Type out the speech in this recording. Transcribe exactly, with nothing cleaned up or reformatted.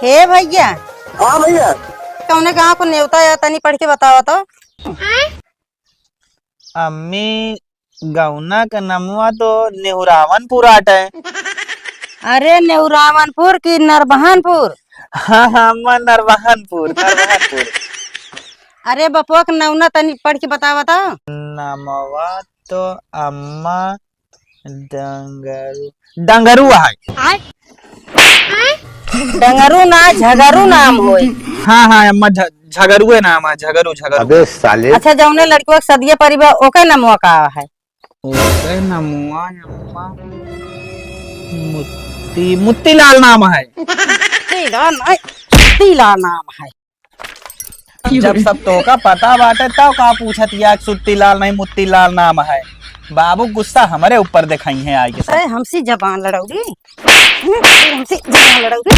ए भैया। हाँ भैया। कौने गाँव को नेवता है, तनी पढ़ के बतावा तो। अम्मी, गौना का नमवा तो नेहुरावनपुर आटे। अरे, नेहुरावनपुर की नरबहानपुर? हाँ, हाँ, अम्मा, नरबहानपुर, नरबहानपुर। अरे बपुआ, के नौना तनी पढ़ के बतावा तो। नमवा तो अम्मा डंगरू, डंगरू है। डंगरू ना, झगरू नाम होई। हाँ, हाँ, अम्मा, झ-, झगरुए नाम है, झगरू, झगरू। अबे साले। अच्छा, जौने लड़कवा के सदिया परी बा, ओके नमवा का है? ओके नमवा, अम्मा, मुत्ती, मुत्तीलाल नाम है। मुत्तीलाल नहीं, मुत्तीलाल नाम है। जब सब तोका पता बाटे, तब का पूछत या कि सुत्तीलाल नहीं, मुत्तीलाल नाम है? बाबू गुस्सा हमरे ऊपर दिखाई है आगे से। अरे, हमसे जबान लड़ाओगी? हमसे जबान लड़ाओगी?